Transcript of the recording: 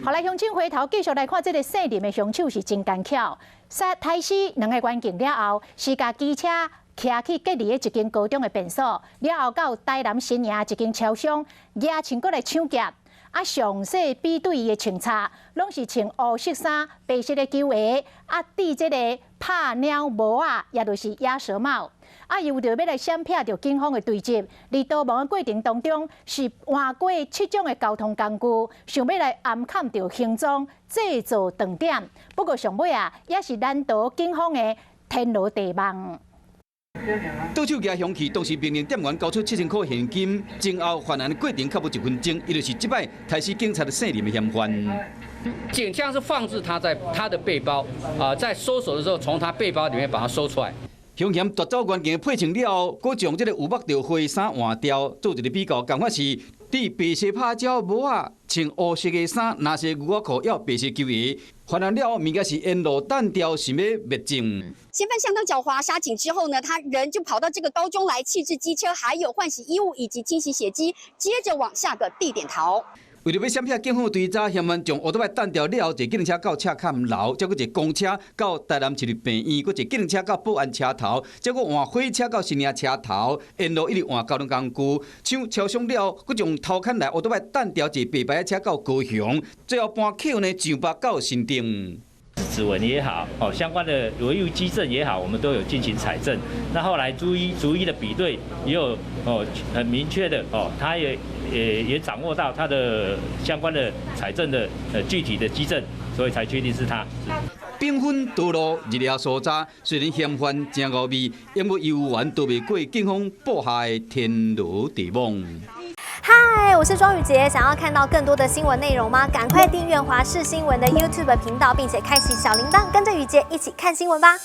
好來，鄉親回頭繼續來看這个姓林的兇手是真奸巧，殺刣死兩个員警了後，是共機車騎去隔離的一間高中的便所，了後到台南新營一間超商，蜈槍閣來搶劫。啊，詳細比對伊的穿插，攏是穿烏色衫、白色的球鞋，啊，戴這个拍貓帽仔，也就是鴨舌帽。啊，伊為著欲來閃避著警方的追緝，佇逃亡的過程當中，是換過七種的交通工具，想欲來掩崁著行蹤，製造斷點。不過上尾啊，也是難逃警方的天羅地網。倒手舉兇器，當時命令店員交出7000塊現金，前後犯案的過程較無一分鐘，伊就是這擺刣死警察的姓林的嫌犯。警槍是放置他在他的背包，啊，在搜索的時候，從他背包裡面把它搜出來。兇嫌奪走員警的配槍了後，閣將這个有目著花衫換掉，做一个比較，仝款是戴白色拍鳥帽仔，穿烏色的衫，藍色牛仔褲，猶白色球鞋。犯案了後，物件是沿路彈掉，想欲滅證。嫌犯相當狡猾，殺警之後呢，他人就跑到這個高中來棄置機車，還有換洗衣物以及清洗血跡，接着往下個地點逃。為著欲閃避警方追查，嫌犯將烏托擺彈掉了後，坐計程車到赤崁樓，再閣坐公車到台南市立病院，閣坐計程車到保安車頭，再閣換火車到新營車頭，沿路一直換交通工具，搶超商了後，閣將頭牽來烏托擺彈掉，坐白牌車到高雄，最後搬客呢上北到新店。指紋也好，哦，相關的違物跡證也好，我們都有進行採證。那後來逐一逐一的比對，也有哦很明確的哦，他也掌握到他的相關的採證的具體的跡證，所以才確定是他。兵分多路，日夜搜查，雖然嫌犯誠高明，毋過猶原逃袂過警方布下的天羅地網。嗨，我是莊宇傑，想要看到更多的新聞內容嗎？趕快訂閱華視新聞的 YouTube 頻道，並且開啟小鈴鐺，跟着宇傑一起看新聞吧。